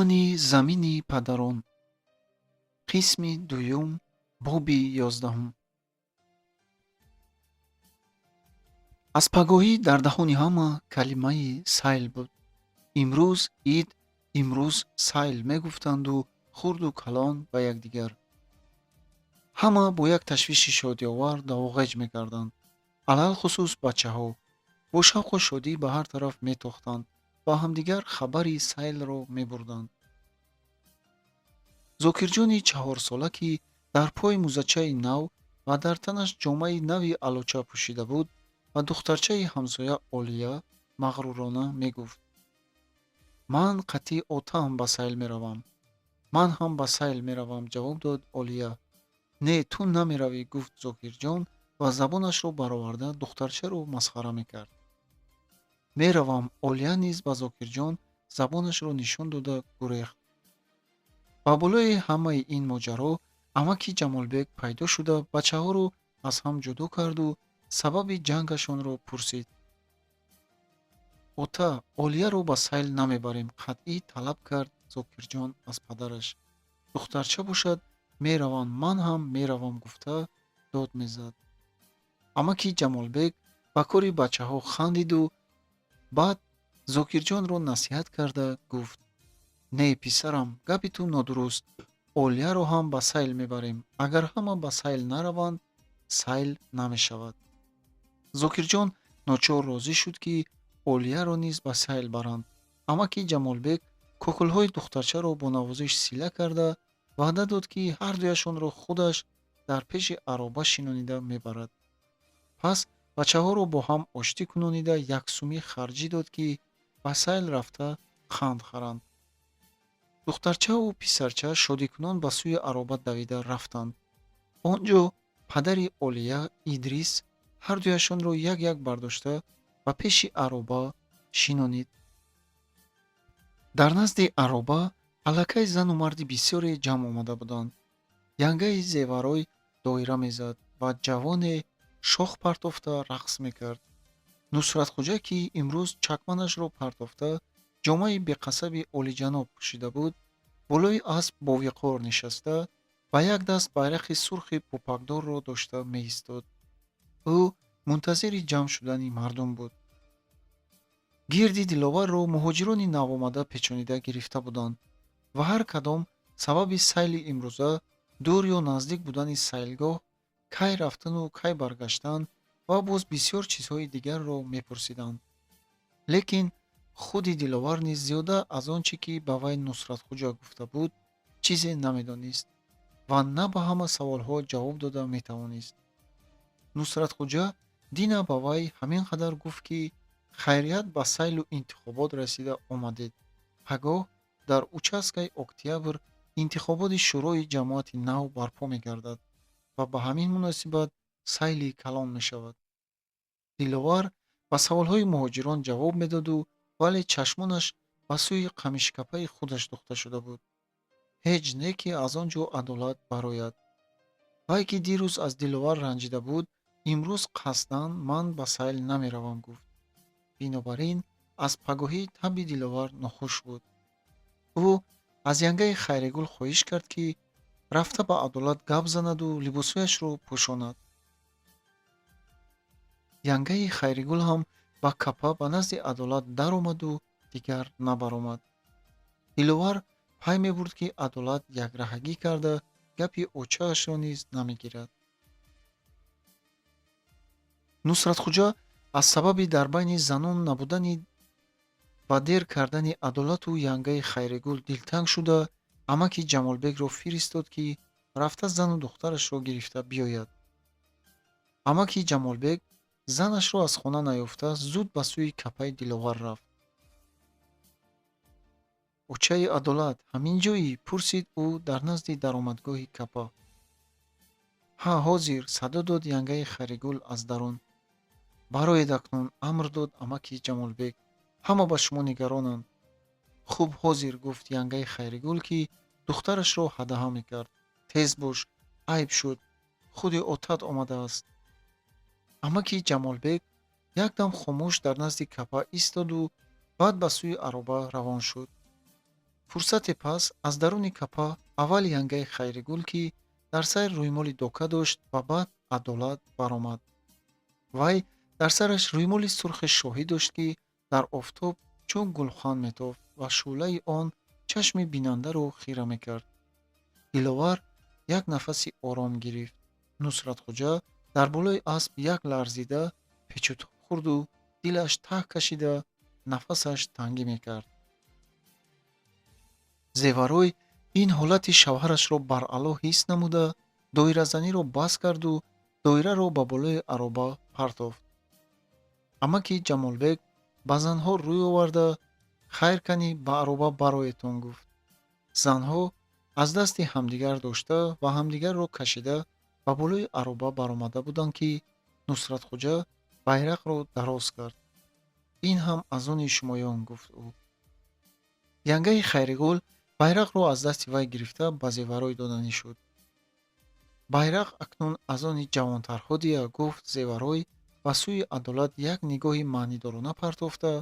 Романи «Замини падарон», қисми дуюм, боби 11. Аз пагоҳӣ дар даҳони ҳама калимаи сайл буд. Имрӯз ид, имрӯз сайл, мегуфтанду хурду калон ба якдигар. Ҳама бо як ташвиши шодиовар давоғеҷ мекарданд. Алалхусус бачаҳо бо шавқу шодӣ ба ҳар тараф метохтанд ва ҳамдигар хабари сайлро мебурданд. Зокирҷони 4-сола, ки дар пой мӯзачаи нав ва дар танаш ҷомаи нави алоча пӯшида буд, ба духтарчаи ҳамсоя Олия мағрурона мегуфт: «Ман қатъи отаам ба сайл меравам». «Ман ҳам ба сайл меравам», ҷавоб дод Олия. «Не, ту намеравӣ», гуфт Зокирҷон ва забонашро бароварда духтарчаро масхара мекард. «Меравам». Олия низ ба Зокирҷон забонашро нишон дода гурехт. Ба болои ҳамаи ин моҷаро амаки Ҷамолбек пайдо шуда, бачаҳоро аз ҳам ҷудо карду сабаби ҷангашонро пурсид. «Ота, Олияро ба сайл намебарем», қатъӣ талаб кард Зокирҷон аз падараш. Духтарча бошад, меравам, ман ҳам меравам, гуфта дод мезад. Амаки Ҷамолбек ба кори бачаҳо хандиду баъд Зокирҷонро насиҳат карда гуфт: «Не, писарам, гапи ту нодуруст. Олияро ҳам ба сайл мебарем. Агар ҳама ба сайл нараванд, сайл намешавад». Зокирҷон ночор розӣ шуд, ки Олияро низ ба сайл баранд. Амаки Ҷамолбек кӯкулҳои духтарчаро бо навозиш сила карда ваъда дод, ки ҳардуяшонро худаш дар пеши ароба шинонида мебарад. Пас бачаҳоро бо ҳам оштӣ кунонида, яксумӣ харҷӣ дод, ки ба сайл рафта қанд харанд. Духтарчаву писарча шодикунон ба сӯи ароба давида рафтанд. Он ҷо падари Олия Идрис ҳардуяшонро як-як бардошта ба пеши ароба шинонид. Дар назди ароба аллакай зану марди бисёре ҷамъ омада буданд. Янгаи Зеварой доира мезад ва ҷавоне шох партофта рақс мекард. Нусратхуҷа, ки имрӯз чакманашро партофта, ҷомаи беқасаби олиҷаноб пӯшида буд, болои асп бовиқор нишаста, ба як даст байрақи сурхи пупакдорро дошта меистод. Ӯ мунтазири ҷамъ шудани мардум буд. Гирди Диловарро муҳоҷирони навомада печонида гирифта буданд ва ҳар кадом сабаби сайли имрӯза, дур ё наздик будани сайлгоҳ, кай рафтану кай баргаштан ва боз бисёр чизҳои дигарро мепурсиданд. Лекин худи Диловар низ зиёда аз он чӣ ки ба вай Нусратхуҷа гуфта буд, чизе намедонист ва на ба ҳама саволҳо ҷавоб дода метавонист. Нусратхуҷа дина ба вай ҳамин қадар гуфт, ки хайрият ба сайлу интихобот расида омадед. Пагоҳ дар участкаи Октябр интихоботи шӯрои ҷамоати нав барпо мегардад ва ба ҳамин муносибат сайли калон мешавад. Диловар ба саволҳои муҳоҷирон ҷавоб медоду, вале чашмонаш ба сӯи қамишкапаи худаш духта шуда буд. Ҳеҷ не ки аз он ҷо Адолат барояд. Вай, ки дирӯз аз Диловар ранҷида буд, имрӯз қасдан «ман ба сайл намеравам» гуфт. Бинобар ин аз пагоҳӣ табъи Диловар нохуш буд. Ӯ аз янгаи Хайригул хоҳиш кард, ки рафта ба Адолат гап занаду либосҳояшро пӯшонад. Янгаи Хайригул ҳам ба капа ба назди Адолат даромаду дигар набаромад. Диловар пай мебурд, ки Адолат якраҳагӣ карда, гапи очаашро низ намегирад. Нусратхуҷа аз сабаби дар байни занон набудани ва дер кардани Адолату янгаи Хайригул дилтанг шуда, амаки Ҷамолбекро фиристод, ки рафта зану духтарашро гирифта биёяд. Амаки Ҷамолбек занашро аз хона наёфта, зуд ба сӯи капаи Диловар рафт. «Очаи Адолат, ҳамин ҷоӣ?» пурсид ӯ дар назди даромадгоҳи капа. «Ҳа, ҳозир», садо дод янгаи Хайригул аз дарун. «Бароед акнун», амр дод амаки Ҷамолбек. «Ҳама ба шумо нигаронанд». «Хуб, ҳозир», гуфт янгаи Хайригул, ки духтарашро ҳадаҳа мекард. «Тез бош, айб шуд, худи отат омадааст». Амаки Ҷамолбек якдам хомӯш дар назди капа истоду баъд ба сӯи ароба равон шуд. Фурсате пас аз даруни капа аввал янгаи Хайригул, ки дар сар рӯймоли дока дошт, ва баъд Адолат баромад. Вай дар сараш рӯймоли сурхи шоҳӣ дошт, ки дар офтоб чун гулхан метофт ва шӯълаи он чашми бинандаро хира мекард. Диловар як нафаси ором гирифт. Нусратхоҷа дар болои асп як ларзида печутоб хӯрду дилаш таҳ кашида, нафасаш тангӣ мекард. Зеварой ин ҳолати шавҳарашро баръало ҳис намуда, доиразаниро бас карду доираро ба болои ароба партофт. Амаки Ҷамолбек ба занҳо рӯй оварда, «Хайр, канӣ, ба ароба бароетон», гуфт. Занҳо аз дасти ҳамдигар дошта ва ҳамдигарро кашида ба болои ароба баромада буданд, ки Нусратхоҷа байрақро дароз кард. «Ин ҳам аз они шумоён», гуфт ӯ. Янгаи Хайригул байрақро аз дасти вай гирифта, ба Зеварой доданӣ шуд. «Байрақ акнун аз они ҷавонтарҳо дия», гуфт Зеварой, ба сӯи Адолат як нигоҳи маънидорона партофта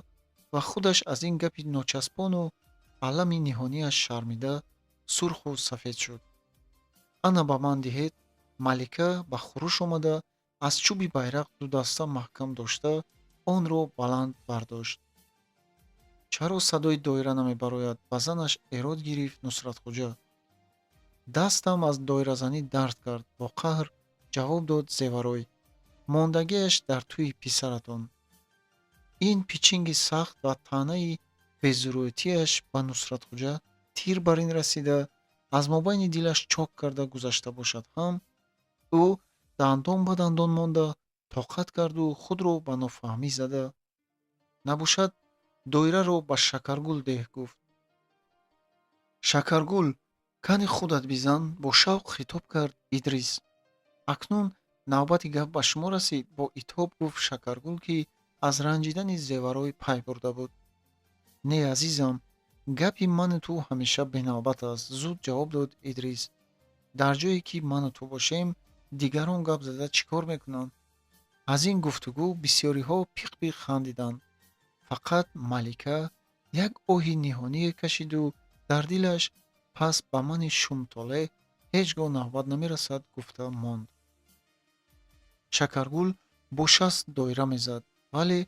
ва худаш аз ин гапи ночаспону алами ниҳонияш шармида, сурху сафед шуд. «Ана, ба ман диҳед». Малика ба хуруш омада, аз чӯби байрақ дудаста маҳкам дошта, онро баланд бардошт. «Чаро садои доира намебарояд?» ба занаш эрод гирифт Нусратхоҷа. «Дастам аз доиразанӣ дард кард», бо қаҳр ҷавоб дод Зеварой. «Мондагиаш дар тӯи писаратон». Ин пичинги сахт ва таънаи безурӯятиаш ба Нусратхоҷа тир бар ин расида, аз мобайни дилаш чок карда гузашта бошад ҳам, ӯ дандон ба дандон монда тоқат карду худро ба нофаҳмӣ зада, «Набошад, доираро ба Шакаргул деҳ», гуфт. «Шакаргул, кани худат бизан», бо шавқ хитоб кард Идрис. «Акнун навбати гап ба шумо расид», бо итоб гуфт Шакаргул, ки аз ранҷидани Зеварой пай бурда буд. «Не, азизам, гапи ману ту ҳамеша бенавбат аст», зуд ҷавоб дод Идрис. «Дар ҷое ки ману ту бошем, дигарон гап зада чӣ кор мекунанд?» Аз ин гуфтугӯ бисёриҳо пиқ-пиқ хандиданд. Фақат Малика як оҳи ниҳоние кашиду дар дилаш «Пас ба мани шумтолеъ ҳеҷ гоҳ навбат намерасад», гуфта монд. Шакаргул бо шаст доира мезад, вале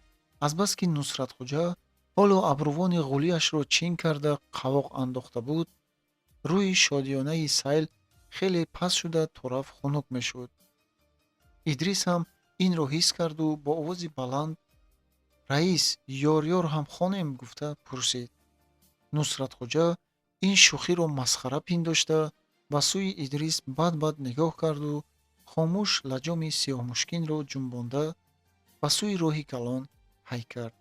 азбаски Нусратхоҷа ҳоло абрувони ғулиашро чин карда қавоқ андохта буд, рӯи шодиёнаи сайл хеле паст шуда, тораф хунук мешуд. Идрис ҳам инро ҳис карду бо овози баланд: «Раис, ёр-ёр ҳам хонем?» гуфта пурсид. Нусратхоҷа ин шӯхиро масхара пиндошта, ба сӯи Идрис бад-бад нигоҳ карду хомӯш лаҷоми сиёҳмушкинро ҷунбонда, ба сӯи роҳи калон ҳай кард.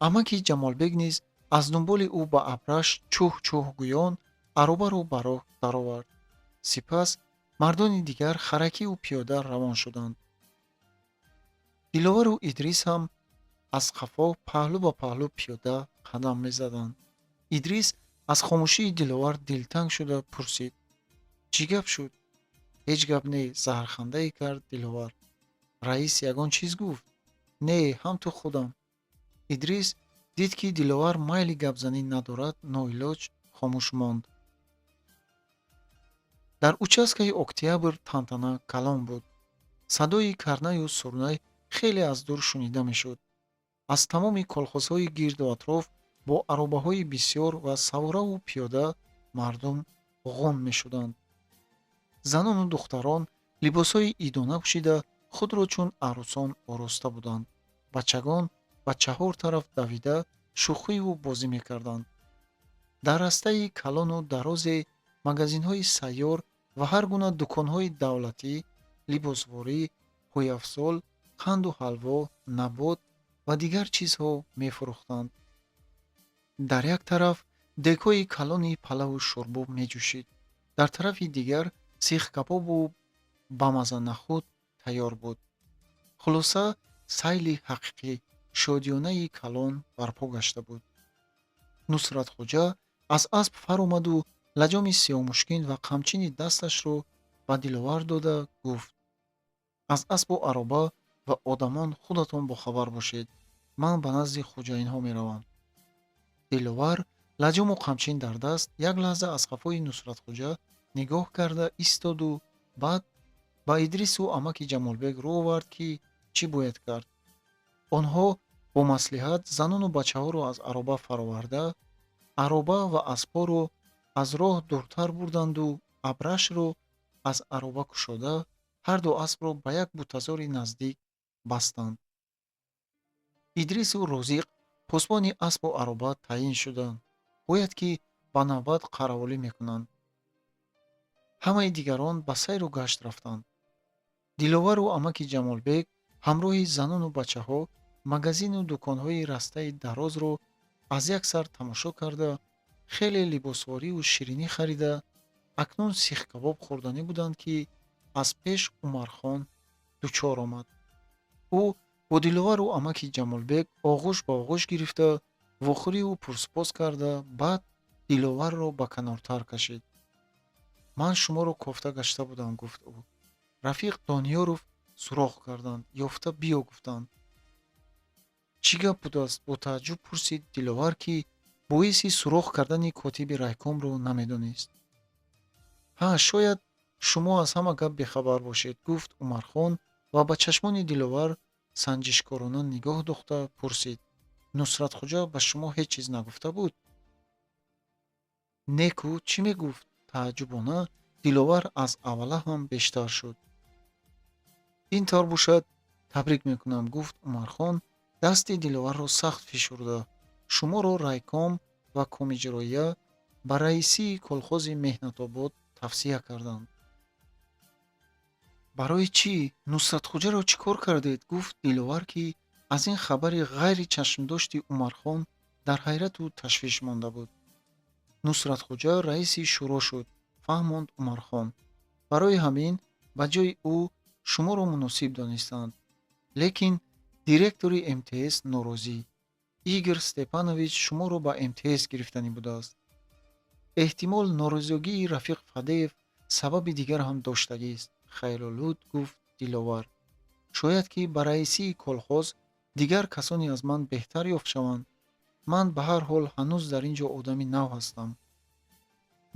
Амаки Ҷамолбек низ аз дунболи ӯ ба абраш чӯҳ-чӯҳ гӯён аробаро ба роҳ даровард. Сипас мардони дигар харакиву пиёда равон шуданд. Диловару Идрис ҳам аз қафо паҳлӯ ба паҳлӯ пиёда қадам мезаданд. Идрис аз хомӯшии Диловар дилтанг шуда пурсид: «Чӣ гап шуд?» «Ҳеҷ гап не», заҳрхандае кард Диловар. «Раис ягон чиз гуфт?» «Не, ҳам ту худам». Идрис дид, ки Диловар майли гапзанӣ надорад, ноилоҷ хомӯш монд. Дар участкаи Октябр тантана калон буд. Садои карнаю сурнай хеле аз дур шунида мешуд. Аз тамоми колхозҳои гирду атроф бо аробаҳои бисёр ва савораву пиёда мардум ғун мешуданд. Занону духтарон либосҳои идона пӯшида, худро чун арӯсон ороста буданд. Бачагон ба чаҳор тараф давида, шӯхиву бозӣ мекарданд. Дар растаи калону дарозе магазинҳои сайёр ва ҳар гуна дуконҳои давлатӣ, либосворӣ, пойафзол, қанду ҳалво, набот ва дигар чизҳо мефурӯхтанд. Дар як тараф дегҳои калони палаву шӯрбо меҷӯшид, дар тарафи дигар сихкабобу бамаза нахӯд тайёр буд. Хулоса, сайли ҳақиқӣ, шодиёнаи калон барпо гашта буд. Нусратхоҷа аз асп фаромаду лаҷоми сиёҳмушкин ва қамчини дасташро ба Диловар дода гуфт: «Аз аспу ароба ва одамон худатон бохабар бошед, ман ба назди хоҷаинҳо меравам». Диловар лаҷому қамчин дар даст як лаҳза аз қафои Нусратхоҷа нигоҳ карда истоду баъд ба Идрису амаки Ҷамолбек рӯ овард, ки чӣ бояд кард. Онҳо бо маслиҳат занону бачаҳоро аз ароба фароварда, ароба ва аспҳоро аз роҳ дуртар бурданду абрашро аз ароба кушода, ҳарду аспро ба як бутазори наздик бастанд. Идрису Розиқ посбони аспу ароба таъин шуданд, бояд ки ба навбат қаравулӣ мекунанд. Ҳамаи дигарон ба сайру гашт рафтанд. Диловару амаки Ҷамолбек ҳамроҳи занону бачаҳо магазину дуконҳои растаи дарозро аз як сар тамошо карда, хеле либосворию ширинӣ харида, акнун сихкабоб хӯрданӣ буданд, ки аз пеш Умархон дучор омад. Ӯ бо Диловару амаки Ҷамолбек оғӯш ба оғӯш гирифта, вохӯриву пурсупос карда, баъд Диловарро ба канортар кашид. «Ман шуморо кофта гашта будам», — гуфт ӯ. «Рафиқ Дониёров суроғ карданд, ёфта биё гуфтанд». «Чӣ гап будааст?» — бо тааҷҷуб пурсид Диловар, ки боиси суроғ кардани котиби райкомро намедонист. «Ҳа, шояд шумо аз ҳама гап бехабар бошед», — гуфт Умархон ва ба чашмони Диловар санҷишкорона нигоҳ дохта пурсид: «Нусратхоҷа ба шумо ҳеҷ чиз нагуфта буд?» «Не-ку, чӣ мегуфт?» Тааҷҷубона Диловар аз аввала ҳам бештар шуд. «Ин тавр бошад, табрик мекунам», — гуфт Умархон, дасти Диловарро сахт фишурда. «Шуморо райком ва комиҷроия ба раисии колхози Меҳнатобод тавсия карданд». «Барои чӣ? Нусратхоҷаро чӣ кор кардед?» — гуфт Диловар, ки аз ин хабари ғайри чашмдошти Умархон дар ҳайрату ташвиш монда буд. «Нусратхоҷа раиси шӯро шуд», — фаҳмонд Умархон. «Барои ҳамин ба ҷои ӯ шуморо муносиб донистанд. Лекин директори МТС норозӣ. Игор Степанович шуморо ба МТС гирифтанӣ будааст. Эҳтимол, норозигии рафиқ Фадеев сабаби дигар ҳам доштагист», — хаёлолуд гуфт Диловар. «Шояд ки ба раисии колхоз дигар касоне аз ман беҳтар ёфт шаванд. Ман ба ҳар ҳол ҳанӯз дар ин ҷо одами нав ҳастам».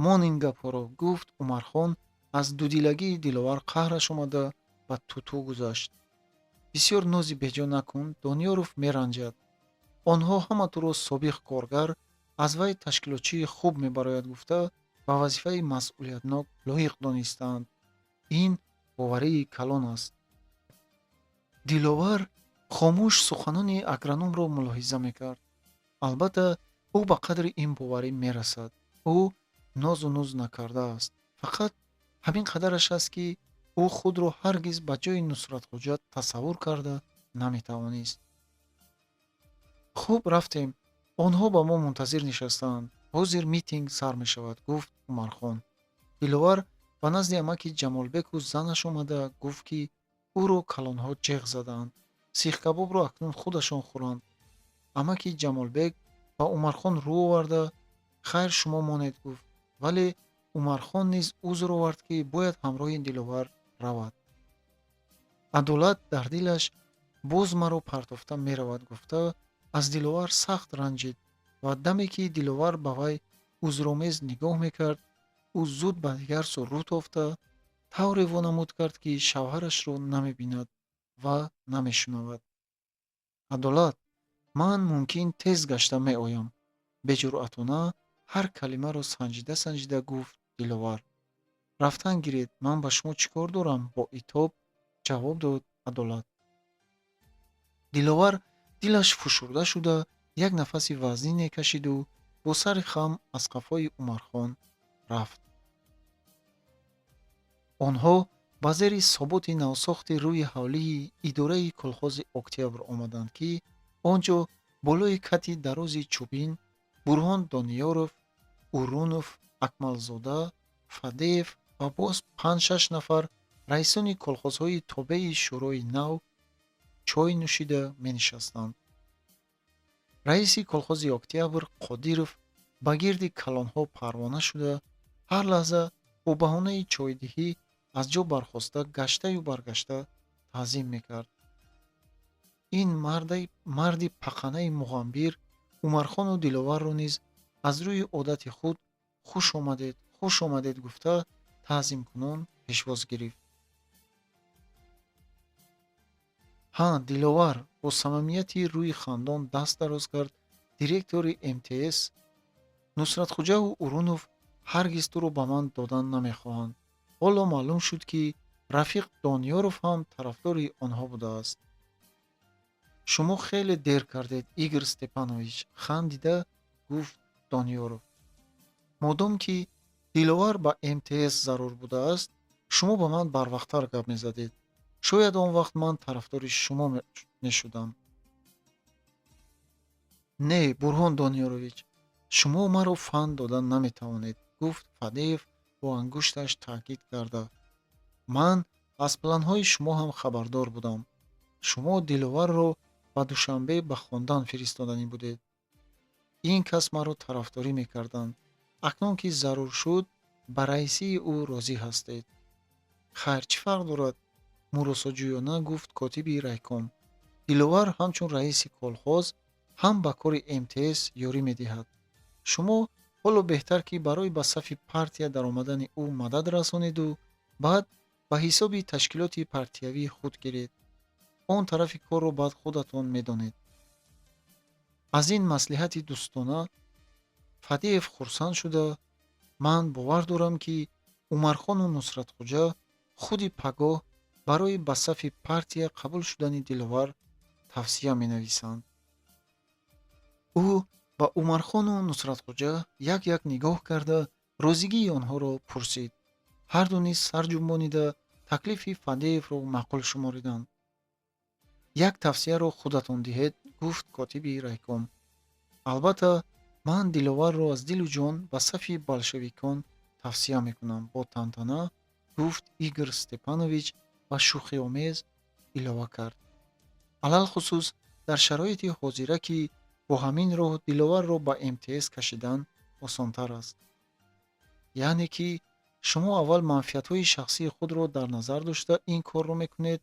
«Мон ин гапҳоро», — гуфт Умархон, аз дудилагии Диловар қаҳраш омада ба туту гузашт. «Бисёр нози беҷо накун, Дониёров меранҷад. Онҳо ҳама туро собиқ коргар, аз вай ташкилотчии хуб мебарояд гуфта, ба вазифаи масъулиятнок лоиқ донистаанд. Ин боварии калон аст». Диловар хомӯш суханони агрономро мулоҳиза мекард. Албатта, ӯ ба қадри ин боварӣ мерасад. Ӯ нозу нуз накардааст. Фақат ҳамин қадараш аст, ки ӯ худро ҳаргиз ба ҷои Нусратхоҷа тасаввур карда наметавонист. «Хуб, рафтем, онҳо ба мо мунтазир нишастаанд. Ҳозир митинг сар мешавад», — гуфт Умархон. Диловар ба назди амаки Ҷамолбеку занаш омада гуфт, ки ӯро калонҳо ҷеғ задаанд, сихкабобро акнун худашон хӯранд. Амаки Ҷамолбек ба Умархон рӯ оварда, «Хайр, шумо монед», — гуфт, вале Умархон низ узр овард, ки бояд ҳамроҳи Диловар равад. Адолат дар дилаш «Боз маро партофта меравад» гуфта, аз Диловар сахт ранҷид ва даме ки Диловар ба вай узромез нигоҳ мекард, ӯ зуд ба дигар сӯ рӯ тофта, тавре вонамуд кард, ки шавҳарашро намебинад ва намешунавад. «Адолат, ман мумкин тез гашта меоям», — беҷуръатона, ҳар калимаро санҷида санҷида гуфт Диловар. «Рафтан гиред, ман ба шумо чӣ кор дорам?» — бо итоб ҷавоб дод Адолат. Диловар дилаш фушурда шуда, як нафаси вазнине кашиду бо сари хам аз қафои Умархон рафт. Онҳо ба зери соботи навсохти рӯи ҳавлии идораи колхози Октябр омаданд, ки он ҷо болои кати дарози чӯбин Бурҳон Дониёров, Урунов, Акмалзода, Фадеев ва боз панҷ-шаш нафар раисони колхозҳои тобеи шӯрои нав чой нӯшида менишастанд. Раиси колхози Октябр Қодиров ба гирди калонҳо парвона шуда, ҳар лаҳза бо баҳонаи чойдиҳӣ аз ҷо бархоста, гаштаю баргашта таъзим мекард. Ин марди пақанаи муғамбир Умархону Диловарро низ аз рӯи одати худ «Хуш омадед, хуш омадед» гуфта, таъзимкунон пешвоз гирифт. Ҳа, Диловар, бо самимияти рӯи хандон даст дароз кард директори МТС, Нусратхуҷаву Урунов ҳаргиз туро ба ман додан намехоҳанд. Ҳоло маълум шуд, ки рафиқ Дониёров ҳам тарафдори онҳо будааст. Шумо хеле дер кардед, Игор Степанович, хандида гуфт Дониёров. Модом ки Диловар ба МТС зарур будааст, шумо ба ман барвақттар гап мезадед. Шояд он вақт ман тарафдори шумо мешудам. Не, Бурҳон Дониёрович, шумо маро фанд дода наметавонед, гуфт Фадеев бо ангушташ таъкид карда. Ман аз планҳои шумо ҳам хабардор будам. Шумо Диловарро ба Душанбе ба хондан фиристоданӣ будед. Ин кас маро тарафдорӣ мекарданд. Акнун ки зарур шуд, ба раисии ӯ розӣ ҳастед. Хайр, чӣ фарқ дорад? Муросоҷӯёна гуфт котиби райком. Диловар ҳамчун раиси колхоз ҳам ба кори МТС ёрӣ медиҳад. Шумо ҳоло беҳтар ки барои ба сафи партия даромадани ӯ мадад расонеду баъд ба ҳисоби ташкилоти партиявии худ гиред. Он тарафи корро баъд худатон медонед. Аз ин маслиҳати дӯстона Фадеев хурсанд шуда, ман бовар дорам, ки Умархону Нусратхуҷа худи пагоҳ барои ба сафи партия қабул шудани Диловар тавсия менависанд. Ӯ ба Умархону Нусратхуҷа як-як нигоҳ карда, розигии онҳоро пурсид. Ҳарду низ сар ҷунбонида таклифи Фадеевро маъқул шумориданд. Як тавсияро худатон диҳед, гуфт котиби райком. Албатта, ман Диловарро аз дилу ҷон ба сафи болшевикон тавсия мекунам, бо тантана гуфт Игор Степанович ва шӯхиомез илова кард. Алалхусус дар шароити ҳозира, ки бо ҳамин роҳ Диловарро ба МТС кашидан осонтар аст. Яъне ки шумо аввал манфиатҳои шахсии худро дар назар дошта ин корро мекунед,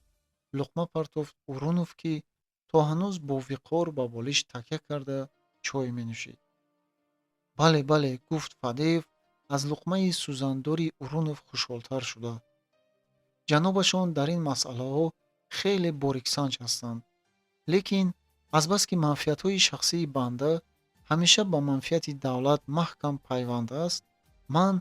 луқма партофт Урунов, ки то ҳанӯз бо виқор ба болиш такя карда чой менӯшид. Бале, бале, гуфт Фадеев аз луқмаи сӯзандори Урунов хушҳолтар шуда. Ҷанобашон дар ин масъалаҳо хеле бориксанҷ ҳастанд. Лекин азбаски манфиатҳои шахсии банда ҳамеша ба манфиати давлат маҳкам пайванд аст, ман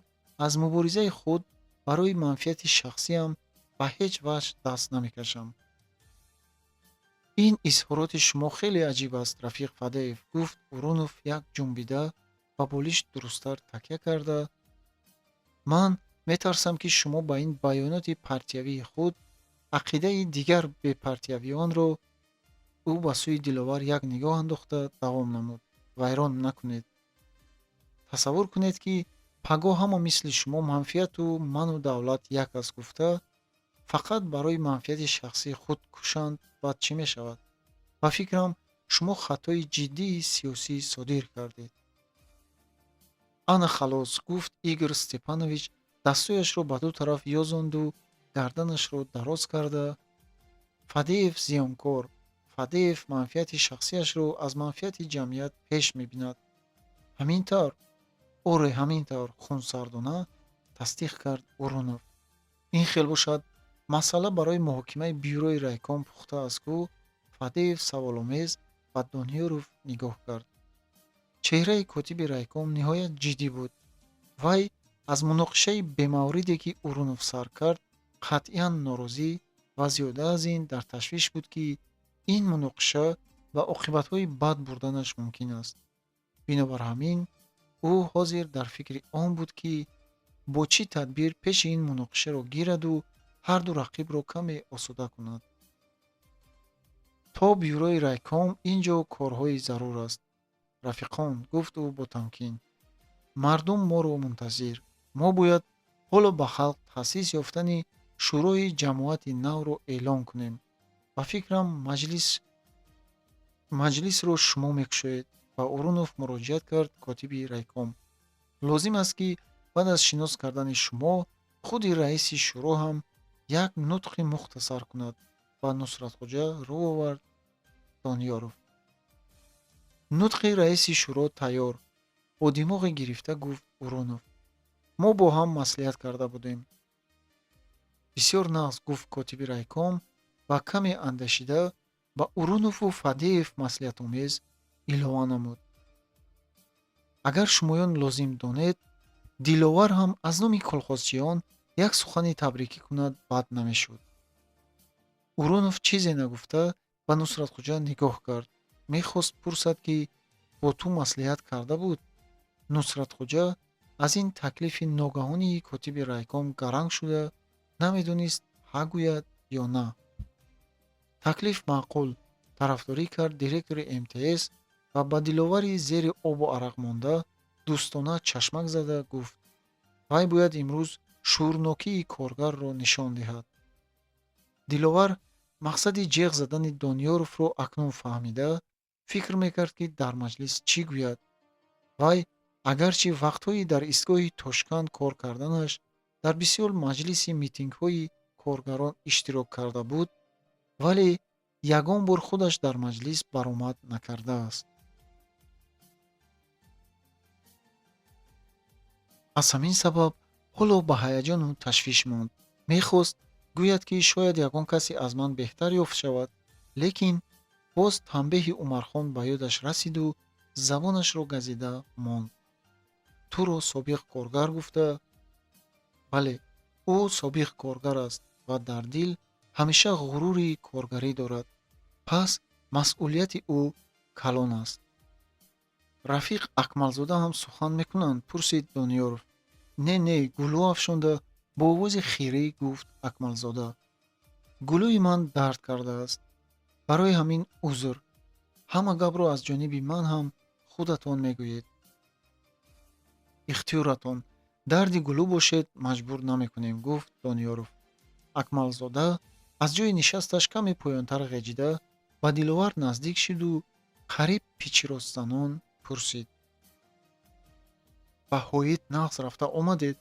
аз муборизаи худ барои манфиати шахсиам ба ҳеҷ ваҷҳ даст намекашам. Ин изҳороти шумо хеле аҷиб аст, рафиқ Фадеев, гуфт Урунов як ҷунбида ба болиш дурусттар такя карда. Ман метарсам, ки шумо ба ин баёноти партиявии худ ақидаи дигар бепартиявиёнро, ӯ ба сӯи Диловар як нигоҳ андохта давом намуд, вайрон накунед. Тасаввур кунед, ки пагоҳ ҳама мисли шумо манфиату ману давлат як аст гуфта, фақат барои манфиати шахсии худ кӯшанд, баъд чӣ мешавад? Ба фикрам, шумо хатои ҷиддии сиёсӣ содир кардед. Ана халос, гуфт Игор Степанович дастҳояшро ба ду тараф ёзонду гарданашро дароз карда. Фадеев зиёнкор, Фадеев манфиати шахсиашро аз манфиати ҷамъият пеш мебинад. Ҳамин тавр? Оре, ҳамин тавр, хунсардона тасдиқ кард Урунов. Ин хел бошад, масъала барои муҳокимаи бюрои райком пухта аст ку? Фадеев саволомез ба Дониёров нигоҳ кард. Чеҳраи котиби райком ниҳоят ҷиддӣ буд. Вай аз муноқишаи бемавриде, ки Урунов сар кард, қатъиян норозӣ ва зиёда аз ин дар ташвиш буд, ки ин муноқиша ба оқибатҳои бад бурданаш мумкин аст. Бинобар ҳамин ӯ ҳозир дар фикри он буд, ки бо чӣ тадбир пеши ин муноқишаро гираду ҳарду рақибро каме осуда кунад. То бюрои райком ин ҷо корҳои зарур аст, рафиқон, гуфт ӯ бо тамкин. Мардум моро мунтазир. Мо бояд ҳоло ба халқ таъсис ёфтани шӯрои ҷамоати навро эълон кунем. Ба фикрам, маҷлисро шумо мекушоед, ба Урунов муроҷиат кард котиби райком. Лозим аст, ки баъд аз шинос кардани шумо худи раиси шӯро ҳам як нутқи мухтасар кунад, ба Нусратхоҷа рӯ овард Дониёров. Нутқи раиси шӯро тайёр, бо димоғе гирифта гуфт Урунов. Мо бо ҳам маслиҳат карда будем. Бисёр нағз, гуфт котиби райком ва каме андешида ба Урунову Фадеев маслиҳатомез илова намуд: Агар шумоён лозим донед, Диловар ҳам аз номи колхозчиён як сухани табрикӣ кунад, бад намешуд. Урунов чизе нагуфта ба Нусратхӯҷа нигоҳ кард. Мехост пурсад, ки бо ту маслиҳат карда буд? Нусратхӯҷа аз ин таклифи ногаҳонии котиби райком гаранг шуда, намедонист ҳа гӯяд ё на. Таклиф маъқул, тарафдорӣ кард директори МТС ва ба Диловари зери обу арақ монда дӯстона чашмак зада гуфт: вай бояд имрӯз шуурнокии коргарро нишон диҳад. Диловар мақсади ҷеғ задани Дониёровро акнун фаҳмида, фикр мекард, ки дар маҷлис чӣ гӯяд. Вай агарчи вақтҳои дар истгоҳи Тошканд кор карданаш дар бисёр маҷлиси митингҳои коргарон иштирок карда буд, вале ягон бор худаш дар маҷлис баромад накардааст. Аз ҳамин сабаб ҳоло ба ҳаяҷону ташвиш монд. Мехост гӯяд, ки шояд ягон касе аз ман беҳтар ёфт шавад, лекин боз танбеҳи Умархон ба ёдаш расиду забонашро газида монд. Туро собиқ коргар гуфта. Бале, ӯ собиқ коргар аст ва дар дил ҳамеша ғурури коргарӣ дорад. Пас масъулияти ӯ калон аст. Рафиқ Акмалзода ҳам сухан мекунанд? Пурсид Дониёров. Не, не, гулӯ афшонда бо овози хирӣ гуфт Акмалзода. Гулӯи ман дард кардааст. Барои ҳамин узр. Ҳама гапро аз ҷониби ман ҳам худатон мегӯед. Ихтиёратон. Дарди гулӯ бошед, маҷбур намекунем, гуфт Дониёров. Акмалзода аз ҷои нишасташ каме поёнтар ғеҷида ба Диловар наздик шиду қариб пичиросзанон пурсид: Ба ҳоит нағз рафта омадед?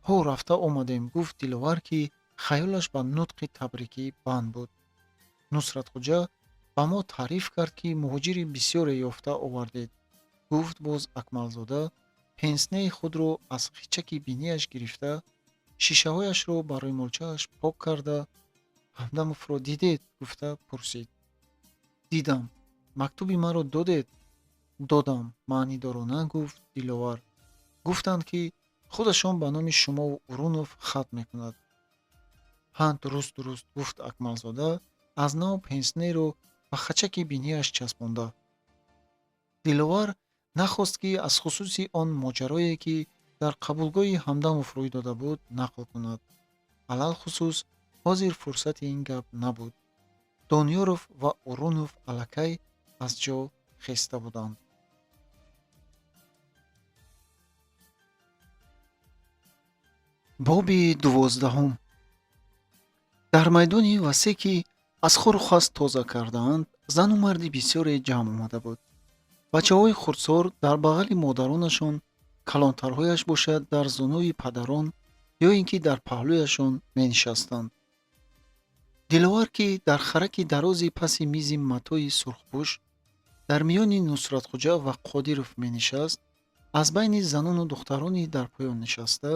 Ҳо, рафта омадем, гуфт Диловар, ки хаёлаш ба нутқи табрикӣ банд буд. Нусратхӯҷа ба мо таъриф кард, ки муҳоҷири бисёре ёфта овардед, гуфт боз Акмалзода, пенснеи худро аз хичаки бинияш гирифта, шишаҳояшро ба рӯймолчааш пок карда, Ҳамдамовро дидед? Гуфта пурсид. Дидам. Мактуби маро додед? Додам, маънидорона гуфт Диловар. Гуфтанд, ки худашон ба номи шумову Урунов хат мекунад. Ҳа, дуруст, дуруст, гуфт Акмалзода, аз нав пенснеро ба хачаки бинияш часпонда. Диловар нахост, ки аз хусуси он моҷарое, ки дар қабулгоҳи Ҳамдамов рӯй дода буд, нақл кунад. Алалхусус ҳозир фурсати ин гап набуд. Дониёров ва Урунов аллакай аз ҷо хеста буданд. Боби 12-ум. Дар майдони васеъ, ки аз хору хас тоза кардаанд, зану марди бисёре ҷамъ омада буд. Бачаҳои хурдсор дар бағали модаронашон, калонтарҳояш бошад дар зунӯи падарон ё ин ки дар паҳлӯяшон менишастанд. Диловар, ки дар хараки дарози паси мизи матои сурхпӯш дар миёни Нусратхӯҷа ва Қодиров менишаст, аз байни занону духтарони дар поён нишаста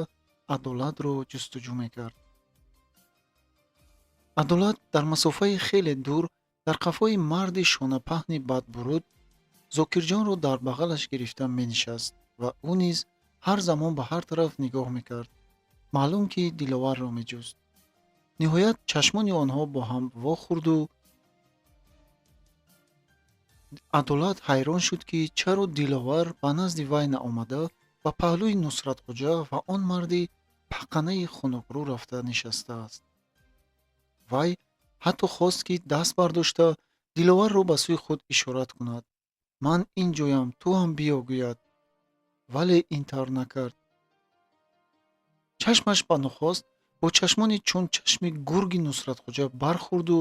Адолатро ҷустуҷӯ мекард. Адолат дар масофаи хеле дур дар қафои марди шонапаҳни бадбуруд Зокирҷонро дар бағалаш гирифта менишаст ва ӯ низ ҳар замон ба ҳар тараф нигоҳ мекард. Маълум, ки Диловарро меҷуст. Ниҳоят чашмони онҳо бо ҳам вохӯрду Адолат ҳайрон шуд, ки чаро Диловар ба назди вай наомада, ба паҳлӯи Нусратхӯҷа ва он марди паққанаи хунукрӯ рафта нишастааст. Вай ҳатто хост, ки даст бардошта Диловарро ба сӯи худ ишорат кунад. Ман ин ҷоям, ту ҳам биё, гӯяд. Вале ин тавр накард. Чашмаш ба нохост бо чашмони чун чашми гурги Нусратхӯҷа бархӯрду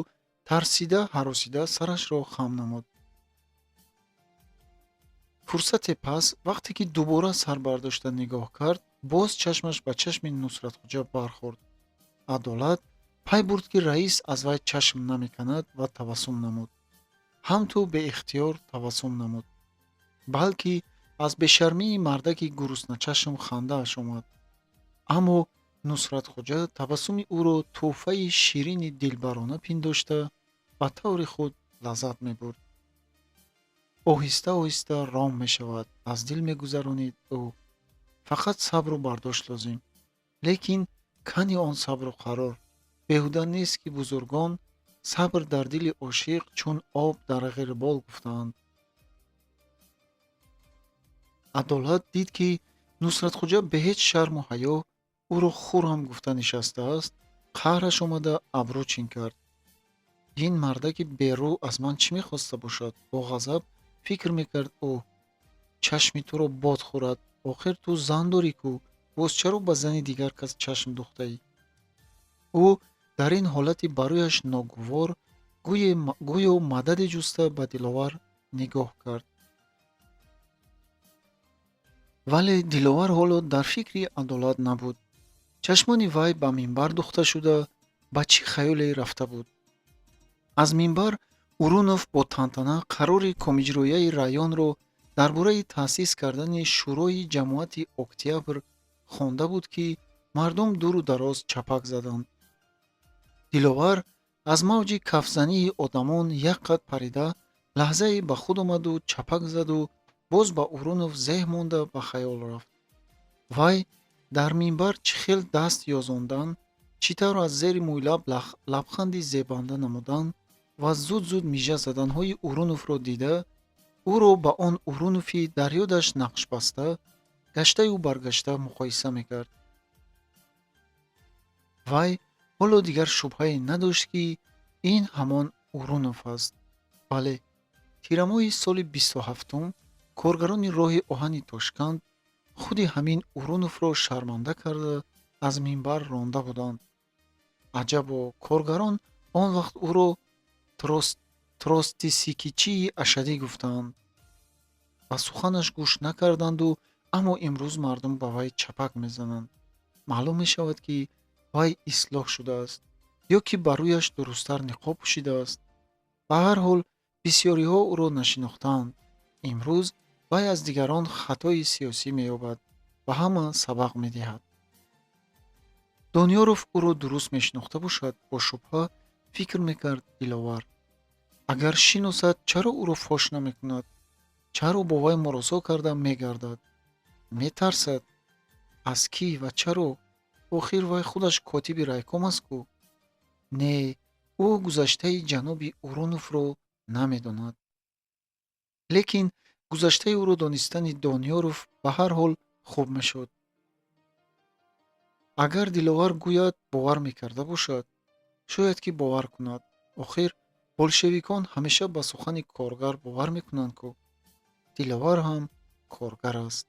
тарсида ҳаросида сарашро хам намуд. Фурсате пас, вақте ки дубора сар бардошта нигоҳ кард, боз чашмаш ба чашми Нусратхӯҷа бархӯрд. Адолат пай бурд, ки раис аз вай чашм намеканад ва табассум намуд. Ҳам ту беихтиёр табассум намуд. Балки аз бешармии мардаки гурусначашм хандааш омад. Аммо Нусратхоҷа табассуми ӯро тӯҳфаи ширини дилбарона пиндошта, ба таври худ лаззат мебурд. Оҳиста оҳиста ром мешавад, аз дил мегузаронид ӯ. Фақат сабру бардошт лозим. Лекин кани он сабру қарор? Беҳуда нест, ки бузургон сабр дар дили ошиқ чун об дар ғирбол гуфтаанд. Адолат дид, ки Нусратхоҷа бе ҳеҷ шарму ҳаё ӯро хур ҳам гуфта нишастааст, қаҳраш омада абрӯ чин кард. Ин мардаки берӯ аз ман чӣ мехоста бошад? Бо ғазаб фикр мекард ӯ. Чашми туро бод хӯрад, охир ту зан дорӣ кӯ, боз чаро ба зани дигар кас чашм духтаӣ? Ӯ дар ин ҳолати барояш ногувор гӯё мададе ҷуста ба Диловар нигоҳ кард. Вале Диловар ҳоло дар фикри Адолат набуд. Чашмони вай ба минбар духта шуда, ба чӣ хаёле рафта буд. Аз минбар Урунов бо тантана қарори Комиҷроияи районро дар бораи таъсис кардани Шӯрои ҷамоати Октябр хонда буд, ки мардум дуру дароз чапак заданд. Диловар аз мавҷи кафзании одамон як қад парида, лаҳзае ба худ омаду чапак заду боз ба Урунов зеҳ монда ба хаёл рафт. Вай дар минбар чӣ хел даст ёзондан, чӣ тавр аз зери мӯйлаб лабханди зебанда намудан ва зуд-зуд мижа заданҳои Уруновро дида, ӯро ба он Урунови дар ёдаш нақшбаста, гаштаю баргашта муқоиса мекард. Вай ҳоло дигар шубҳае надошт, ки ин ҳамон Урунов аст. Бале, тирамоҳи соли 27-ум коргарони роҳи оҳани Тошканд худи ҳамин Уруновро шарманда карда, аз минбар ронда буданд. Аҷабо, коргарон он вақт ӯро тростисикичии ашадӣ гуфтаанд. Ба суханаш гӯш накарданду, аммо имрӯз мардум ба вай чапак мезананд. Маълум мешавад, ки вай ислоҳ шудааст ё ки ба рӯяш дурусттар ниқоб пӯшидааст. Ба ҳар ҳол, бисёриҳо ӯро нашинохтаанд. Имрӯз вай аз дигарон хатои сиёсӣ меёбад, ба ҳама сабақ медиҳад. Дониёров ӯро дуруст мешинохта бошад, бо шубҳа фикр мекард Диловар. Агар шиносад, чаро ӯро фош намекунад? Чаро бо вай муросо карда мегардад? Метарсад? Аз кӣ ва чаро? Охир вай худаш котиби райком аст кӯ. Не, ӯ гузаштаи ҷаноби Уруновро намедонад. Лекин гузаштаи ӯро донистани Дониёров ба ҳар ҳол хуб мешуд. Агар Диловар гӯяд, бовар мекарда бошад, шояд ки бовар кунад. Охир болшевикон ҳамеша ба сухани коргар бовар мекунанд кӯ. Диловар ҳам коргар аст.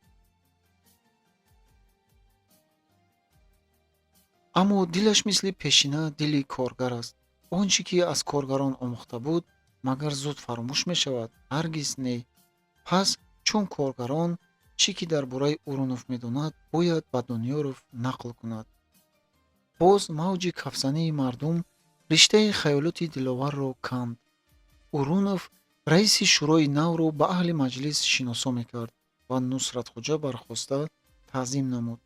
Аммо дилаш мисли пешина дили коргар аст. Он чӣ ки аз коргарон омӯхта буд, магар зуд фаромӯш мешавад? Ҳаргиз не. Пас чун коргарон чӣ ки дар бораи Урунов медонад, бояд ба Дониёров нақл кунад. Боз мавҷи кафзании мардум риштаи хаёлоти Диловарро канд. Урунов раиси шӯрои навро ба аҳли маҷлис шиносо мекард ва Нусратхоҷа бархоста таъзим намуд.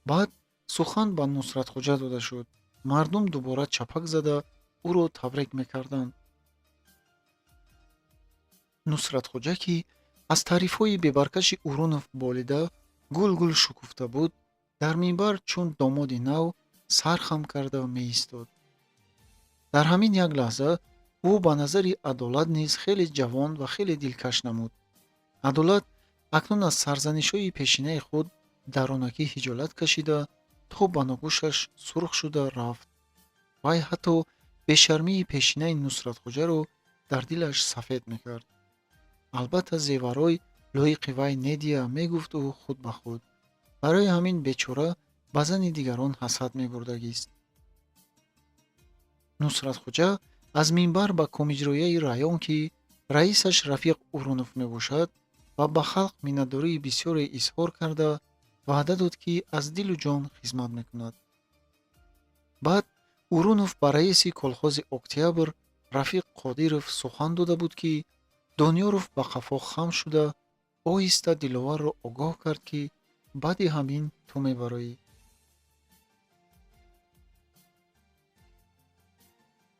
Баъд сухан ба Нусратхоҷа дода шуд. Мардум дубора чапак зада ӯро табрик мекарданд. Нусратхоҷа, ки аз таърифҳои бебаркаши Урунов болида, гулгул шукуфта буд, дар минбар чун домоди нав сар хам карда меистод. Дар ҳамин як лаҳза ӯ ба назари Адолат низ хеле ҷавон ва хеле дилкаш намуд. Адолат акнун аз сарзанишҳои пешинаи худ дарунакӣ ҳиҷолат кашида, то ба ногӯшаш сурх шуда рафт. Вай ҳатто бешармии пешинаи Нусратхоҷаро дар дилаш сафед мекард. Албатта, Зеварой лоиқи вай недия, мегуфт ӯ худ ба худ. Барои ҳамин бечора ба зани дигарон ҳасад мебурдагист. Нусратхоҷа аз минбар ба комиҷроияи район, ки раисаш Рафиқ Урунов мебошад, ва ба халқ миннатдории бисёре изҳор карда, ваъда дод, ки аз дилу ҷон хизмат мекунад. Баъд Урунов ба раиси колхози Октябр Рафиқ Қодиров сухан дода буд, ки Дониёров ба қафо хам шуда, оҳиста Диловарро огоҳ кард, ки баъди ҳамин ту мебароӣ.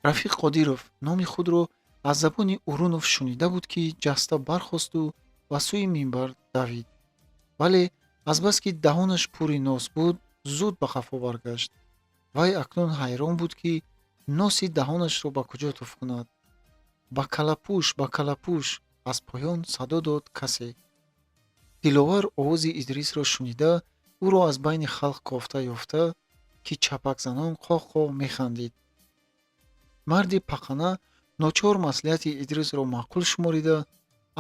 Рафиқ Қодиров номи худро аз забони Урунов шунида буд, ки ҷаста бархосту ба сӯи минбар давид. Вале азбаски даҳонаш пури нос буд, зуд ба қафо баргашт. Вай акнун ҳайрон буд, ки носи даҳонашро ба куҷо туф кунад. Ба калапӯш, ба калапӯш! Аз поён садо дод касе. Диловар овози Идрисро шунида, ӯро аз байни халқ кофта ёфта, ки чапакзанон қоҳ-қоҳ механдид. Марди пақана ночор маслиҳати Идрисро маъқул шуморида,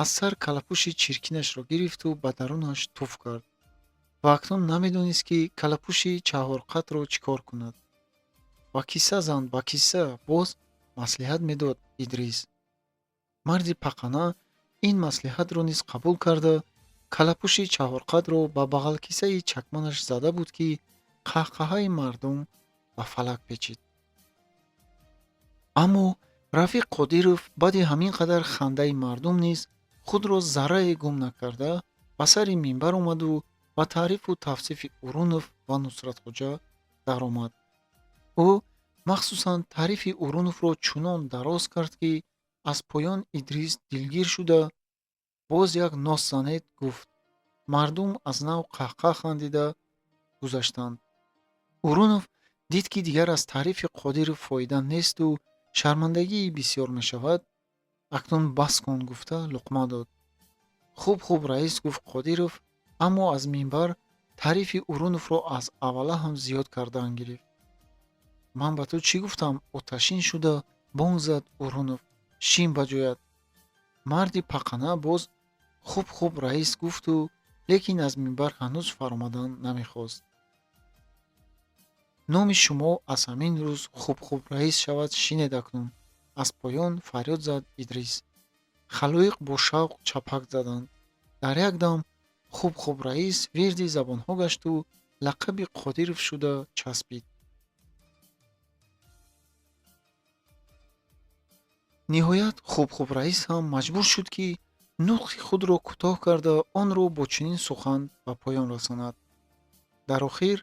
аз сар калапӯши чиркинашро гирифту ба дарунаш туф кард ва акнун намедонист, ки калапӯши чаҳорқатро чӣ кор кунад. Ба киса зан, ба киса! Боз маслиҳат медод Идрис. Марди пақана ин маслиҳатро низ қабул карда, калапӯши чаҳорқатро ба бағалкисаи чакманаш зада буд, ки қаҳқаҳаи мардум ба фалак печид. Аммо Рафиқ Қодиров баъди ҳамин қадар хандаи мардум низ худро заррае гум накарда, ба сари минбар омаду ба таърифу тавсифи Урунов ва Нусратхоҷа даромад. Ӯ махсусан таърифи Уруновро чунон дароз кард, ки аз поён Идрис дилгир шуда, боз як нос занед гуфт. Мардум аз нав қаҳқаҳ хандида гузаштанд. Урунов дид, ки дигар аз таърифи Қодиров фоида несту шармандагии бисёр мешавад, акнун бас кун гуфта луқма дод. Хуб, хуб, раис, гуфт Қодиров, аммо аз минбар таърифи Уруновро аз аввала ҳам зиёд кардан гирифт. Ман ба ту чӣ гуфтам? Оташин шуда бонг зад Урунов. Шин ба ҷоят. Марди пақана боз хуб, хуб, раис гуфту, лекин аз минбар ҳанӯз фаромадан намехост. Номи шумо аз ҳамин рӯз хуб-хуб раис шавад, шинед акнун! Аз поён фарёд зад Идрис. Халоиқ бо шавқ чапак заданд. Дар як дам хуб-хуб раис вирди забонҳо гашту лақаби Қодиров шуда часпид. Ниҳоят хуб-хуб раис ҳам маҷбур шуд, ки нутқи худро кӯтоҳ карда, онро бо чунин сухан ба поён расонад. Дар охир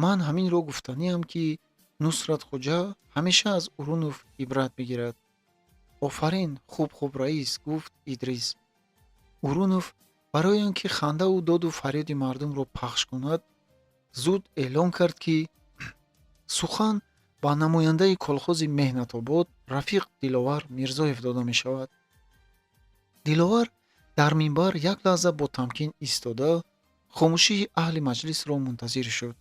ман ҳаминро гуфтаниам, ки Нусратхоҷа ҳамеша аз Урунов ибрат бигирад. Офарин, хуб-хуб раис, гуфт Идрис. Урунов барои он ки хандаву доду фарёди мардумро пахш кунад, зуд эълон кард, ки сухан ба намояндаи колхози Меҳнатобод Рафиқ Диловар Мирзоев дода мешавад. Диловар дар минбар як лаҳза бо тамкин истода, хомӯшии аҳли маҷлисро мунтазир шуд.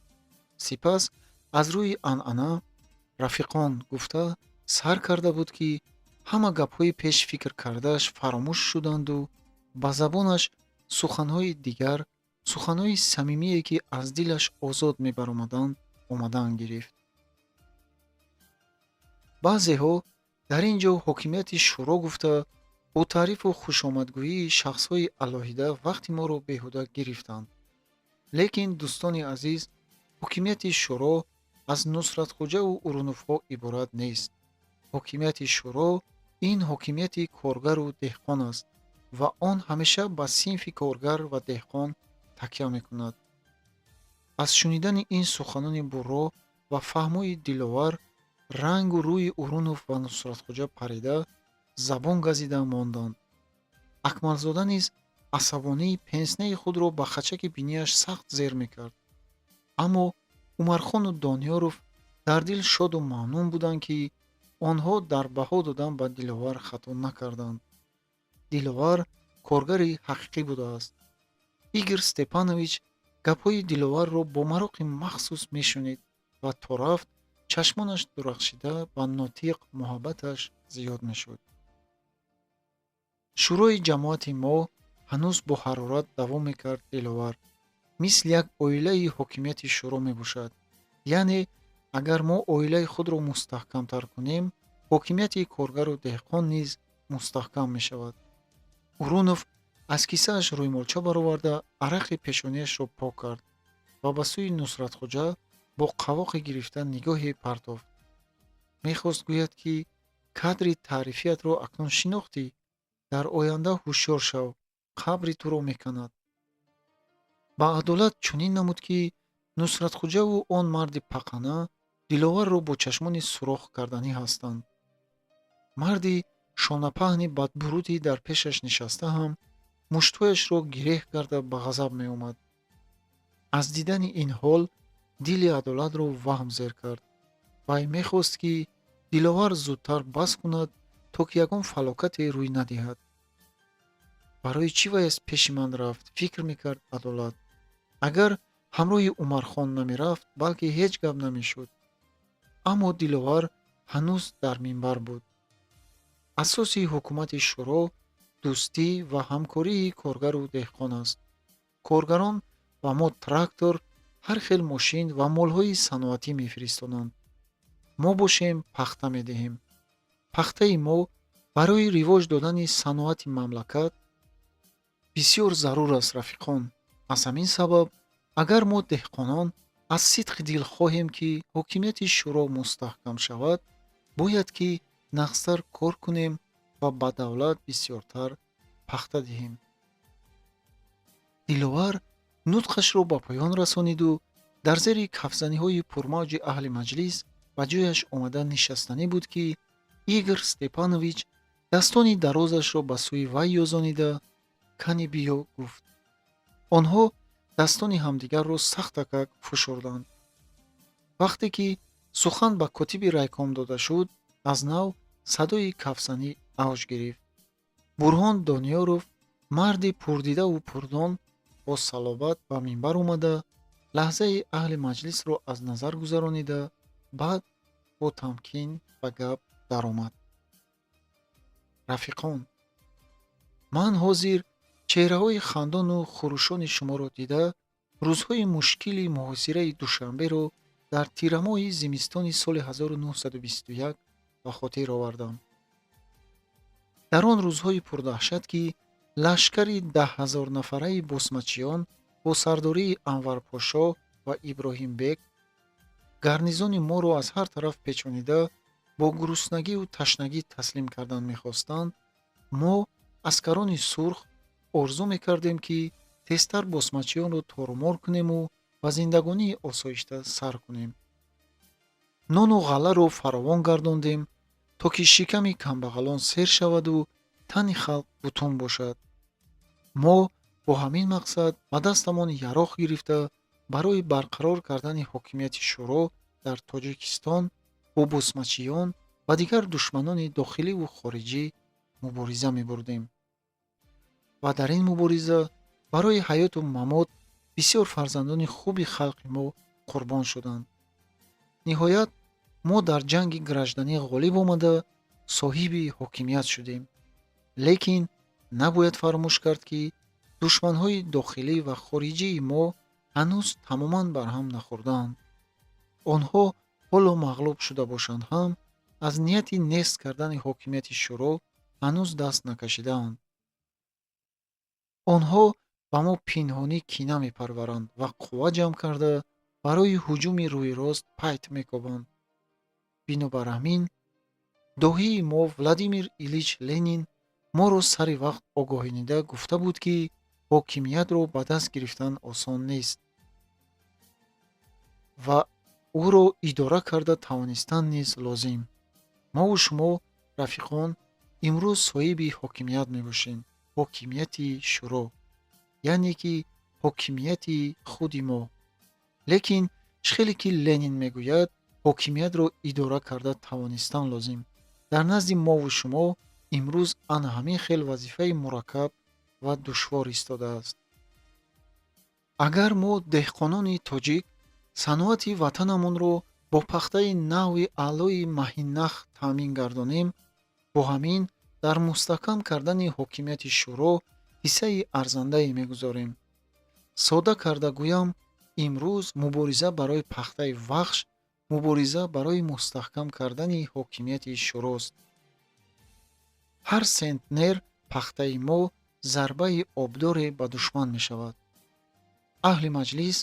Сипас аз рӯи анъана рафиқон гуфта сар карда буд, ки ҳама гапҳои пеш фикр кардааш фаромӯш шуданду ба забонаш суханҳои дигар, суханҳои самимие, ки аз дилаш озод мебаромаданд, омадан гирифт. Баъзеҳо дар ин ҷо ҳокимияти шӯро гуфта, бо таърифу хушомадгӯии шахсҳои алоҳида вақти моро беҳуда гирифтанд. Лекин, дӯстони азиз, ҳокимияти шӯро аз Нусратхоҷаву Уруновҳо иборат нест. Ҳокимияти шӯро ин ҳокимияти коргару деҳқон аст ва он ҳамеша ба синфи коргар ва деҳқон такя мекунад. Аз шунидани ин суханони бурро ва фаҳмои Диловар рангу рӯи Урунов ва Нусратхоҷа парида, забон газида монданд. Акмалзода низ асабонӣ пенснеи худро ба хачаки бинияш сахт зер мекард. Аммо Умархону Дониёров дар дил шоду мамнун буданд, ки онҳо дар баҳо додан ба Диловар хато накарданд. Диловар коргари ҳақиқӣ будааст. Игор Степанович гапҳои Диловарро бо мароқи махсус мешунид ва то рафт чашмонаш дурахшида ба нотиқ муҳаббаташ зиёд мешуд. Шӯрои ҷамоати мо, ҳанӯз бо ҳарорат давом мекард Диловар, мисли як оилаи ҳокимияти шӯро мебошад. Яъне агар мо оилаи худро мустаҳкамтар кунем, ҳокимияти коргару деҳқон низ мустаҳкам мешавад. Урунов аз кисааш рӯймолча бароварда, арақи пешонияшро пок кард ва ба сӯи Нусратхоҷа бо қавоқе гирифта нигоҳе партофт. Мехост гӯяд, ки Кадри таърифиятро акнун шинохтӣ. Дар оянда ҳушёр шав, қабри туро меканад. Ба Адолат чунин намуд, ки Нусратхуҷаву он марди пақана Диловарро бо чашмони сурох карданӣ ҳастанд. Марди шонапаҳни бадбуруди дар пешаш нишаста ҳам муштҳояшро гиреҳ карда ба ғазаб меомад. Аз дидани ин ҳол дили Адолатро ваҳм зер кард. Вай мехост, ки Диловар зудтар бас кунад, то ки ягон фалокате рӯй надиҳад. Барои чӣ вай аз пеши ман рафт, фикр мекард Адолат. Агар ҳамроҳи Умархон намерафт, балки ҳеҷ гап намешуд. Аммо Диловар ҳанӯз дар минбар буд. Асоси ҳукумати шӯро дӯстӣ ва ҳамкории коргару деҳқон аст. Коргарон ба мо трактор, ҳар хел мошин ва молҳои саноатӣ мефиристонанд. Мо бошем, пахта медиҳем. Пахтаи мо барои ривоҷ додани саноати мамлакат бисёр зарур аст, рафиқон. Аз ҳамин сабаб, агар мо деҳқонон аз сидқи дил хоҳем, ки ҳокимияти шӯро мустаҳкам шавад, бояд ки нағзтар кор кунем ва ба давлат бисёртар пахта диҳем. Диловар нутқашро ба поён расониду дар зери кафзаниҳои пурмавҷи аҳли маҷлис ба ҷояш омада нишастанӣ буд, ки Игор Степанович дастони дарозашро ба сӯи вай ёзонида, «Кани биё», гуфт. Онҳо дастони ҳамдигарро сахтакак фушурданд. Вақте ки сухан ба котиби райком дода шуд, аз нав садои кафзанӣ авҷ гирифт. Бурҳон Дониёров, марди пурдидаву пурдон, бо салобат ба минбар омада, лаҳзаи аҳли маҷлисро аз назар гузаронида, баъд бо тамкин ба гап даромад. Рафиқон, ман ҳозир чеҳраҳои хандону хурӯшони шуморо дида, рӯзҳои мушкили муҳосираи Душанберо дар тирамоҳи зимистони соли 1921 ба хотир овардам. Дар он рӯзҳои пурдаҳшат, ки лашкари 10 000 нафараи босмачиён бо сардории Анварпошо ва Иброҳимбек гарнизони моро аз ҳар тараф печонида, бо гуруснагиву ташнагӣ таслим кардан мехостанд, мо, аскарони сурх, орзу мекардем, ки тезтар босмачиёнро торумор кунему ба зиндагонии осоишта сар кунем. Нону ғалларо фаровон гардондем, то ки шиками камбағалон сер шаваду тани халқ бутун бошад. Мо бо ҳамин мақсад ба дастамон яроқ гирифта, барои барқарор кардани ҳокимияти шӯро дар Тоҷикистон бо босмачиён ва дигар душманони дохиливу хориҷӣ мубориза мебурдем. Ва дар ин мубориза барои ҳаёту мамот бисёр фарзандони хуби халқи мо қурбон шуданд. Ниҳоят, мо дар ҷанги гражданӣ ғолиб омада, соҳиби ҳокимият шудем. Лекин набояд фаромӯш кард, ки душманҳои дохилӣ ва хориҷии мо ҳанӯз тамоман барҳам нахӯрдаанд. Онҳо ҳоло мағлуб шуда бошанд ҳам, аз нияти нест кардани ҳокимияти шӯро ҳанӯз даст накашидаанд. Онҳо ба мо пинҳонӣ кина мепарваранд ва қувва ҷамъ карда, барои ҳуҷуми рӯйрост пайт мекобанд. Бинобар ҳамин, доҳии мо Владимир Илич Ленин моро сари вақт огоҳинида гуфта буд, ки ҳокимиятро ба даст гирифтан осон нест ва ӯро идора карда тавонистан низ лозим. Мову шумо, рафиқон, имрӯз соҳиби ҳокимият мебошем, ҳокимияти шӯро, яъне ки ҳокимияти худи мо. Лекин чӣ хеле ки Ленин мегӯяд, ҳокимиятро идора карда тавонистан лозим. Дар назди мову шумо имрӯз ана ҳамин хел вазифаи мураккаб ва душвор истодааст. Агар мо, деҳқонони тоҷик, саноати ватанамонро бо пахтаи нави аълои маҳиннах таъмин гардонем, бо ҳамин дар мустаҳкам кардани ҳокимияти шӯро ҳиссаи арзандае мегузорем. Содда карда гӯям, имрӯз мубориза барои пахтаи Вахш мубориза барои мустаҳкам кардани ҳокимияти шӯрост. Ҳар сентнер пахтаи мо зарбаи обдоре ба душман мешавад. Аҳли маҷлис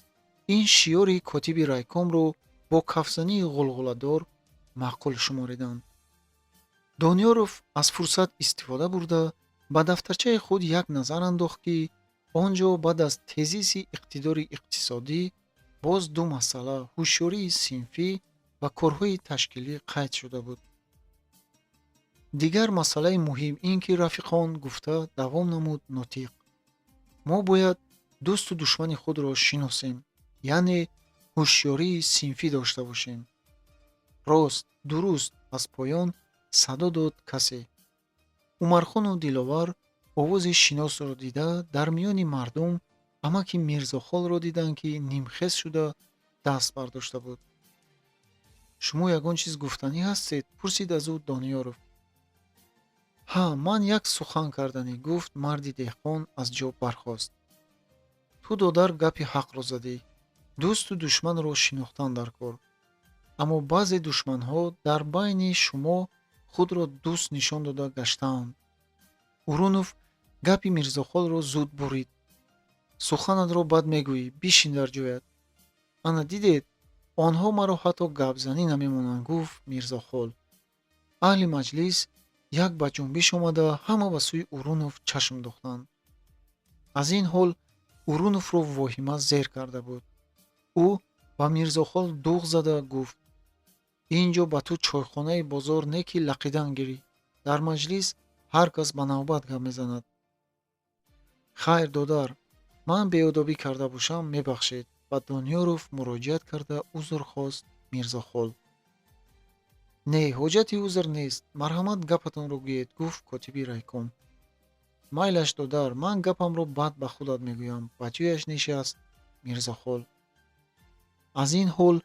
ин шиёри котиби райкомро бо кафзании ғулғуладор маъқул шумориданд. Дониёров аз фурсат истифода бурда, ба дафтарчаи худ як назар андохт, ки он ҷо баъд аз тезиси иқтидори иқтисодӣ боз ду масъала, ҳушёрии синфӣ ва корҳои ташкилӣ, қайд шуда буд. Дигар масъалаи муҳим ин ки, рафиқон, гуфта давом намуд нотиқ, мо бояд дӯсту душмани худро шиносем, яъне ҳушёрии синфӣ дошта бошем. Рост, дуруст, аз поён садо дод касе. Умархону Диловар овози шиносро дида, дар миёни мардум амаки Мирзохолро диданд, ки нимхез шуда даст бардошта буд. Шумо ягон чиз гуфтанӣ ҳастед? Пурсид аз ӯ Дониёров. Ҳа, ман як сухан карданӣ, гуфт марди деҳқон, аз ҷо бархост. Ту, додар, гапи ҳақро задӣ. Дӯсту душманро шинохтан дар кор. Аммо баъзе душманҳо дар байни шумо худро дӯст нишон дода гаштаанд. Урунов гапи Мирзохолро зуд бурид. Суханатро бад мегӯӣ, бишин дар ҷоят. Ана дидед, онҳо маро ҳатто гапзанӣ намемонанд, гуфт Мирзохол. Аҳли маҷлис як ба ҷунбиш омада, ҳама ба сӯи Урунов чашм духтанд. Аз ин ҳол Уруновро воҳима зер карда буд. Ӯ ба Мирзохол дуғ зада гуфт: ин ҷо ба ту чойхонаи бозор не, ки лақидан гирӣ. Дар маҷлис ҳар кас ба навбат гап мезанад. Хайр, додар, ман беодобӣ карда бошам, мебахшед, ба Дониёров муроҷиат карда узр хост Мирзохол. Не, ҳоҷати узр нест, марҳамат, гапатонро гӯед, гуфт котиби райком. Майлаш, додар, ман гапамро баъд ба худат мегӯям, ба ҷояш нишаст Мирзохол. Аз ин ҳол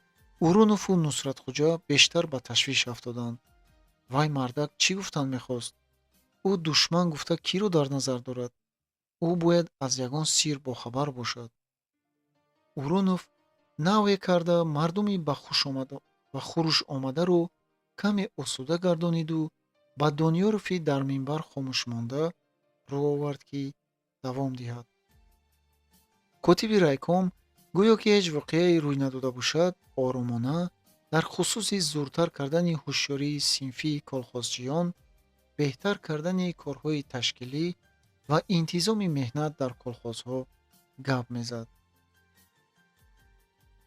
Урунову Нусратхуҷа бештар ба ташвиш афтоданд. Вай мардак чӣ гуфтан мехост? Ӯ душман гуфта киро дар назар дорад? Ӯ бояд аз ягон сир бохабар бошад. Урунов навъе карда мардуми ба хуруш омадаро каме осуда гардониду ба Дониёрови дар минбар хомӯшмонда рӯ овард, ки давом диҳад. Котиби райком, гӯё ки ҳеҷ воқеае рӯй надода бошад, оромона дар хусуси зуртар кардани ҳушёрии синфии колхозчиён, беҳтар кардани корҳои ташкилӣ ва интизоми меҳнат дар колхозҳо гап мезад.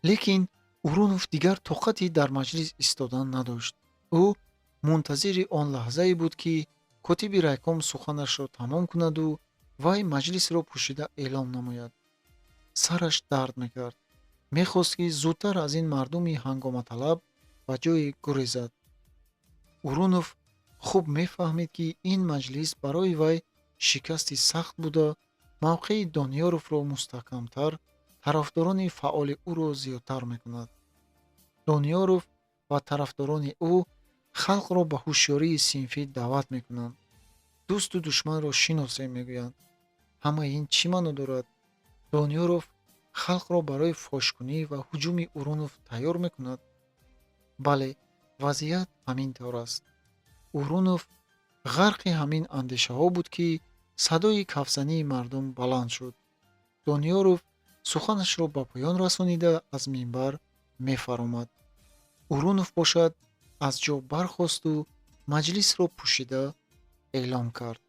Лекин Урунов дигар тоқати дар маҷлис истодан надошт. Ӯ мунтазири он лаҳзае буд, ки котиби райком суханашро тамом кунаду вай маҷлисро пӯшида эълом намояд. Сараш дард мекард. Мехост, ки зудтар аз ин мардуми ҳангоматалаб ба ҷое гурезад. Урунов хуб мефаҳмид, ки ин маҷлис барои вай шикасти сахт буда, мавқеи Дониёровро мустаҳкамтар, тарафдорони фаъоли ӯро зиёдтар мекунад. Дониёров ва тарафдорони ӯ халқро ба ҳушёрии синфӣ даъват мекунанд. Дӯсту душманро шиносем, мегӯянд. Ҳамаи ин чӣ маъно дорад? Дониёров халқро барои фошкунӣ ва ҳуҷуми Урунов тайёр мекунад? Бале, вазъият ҳамин тавр аст. Урунов ғарқи ҳамин андешаҳо буд, ки садои кафзании мардум баланд шуд. Дониёров суханашро ба поён расонида, аз минбар мефаромад. Урунов бошад, аз ҷо бархосту маҷлисро пӯшида эълом кард.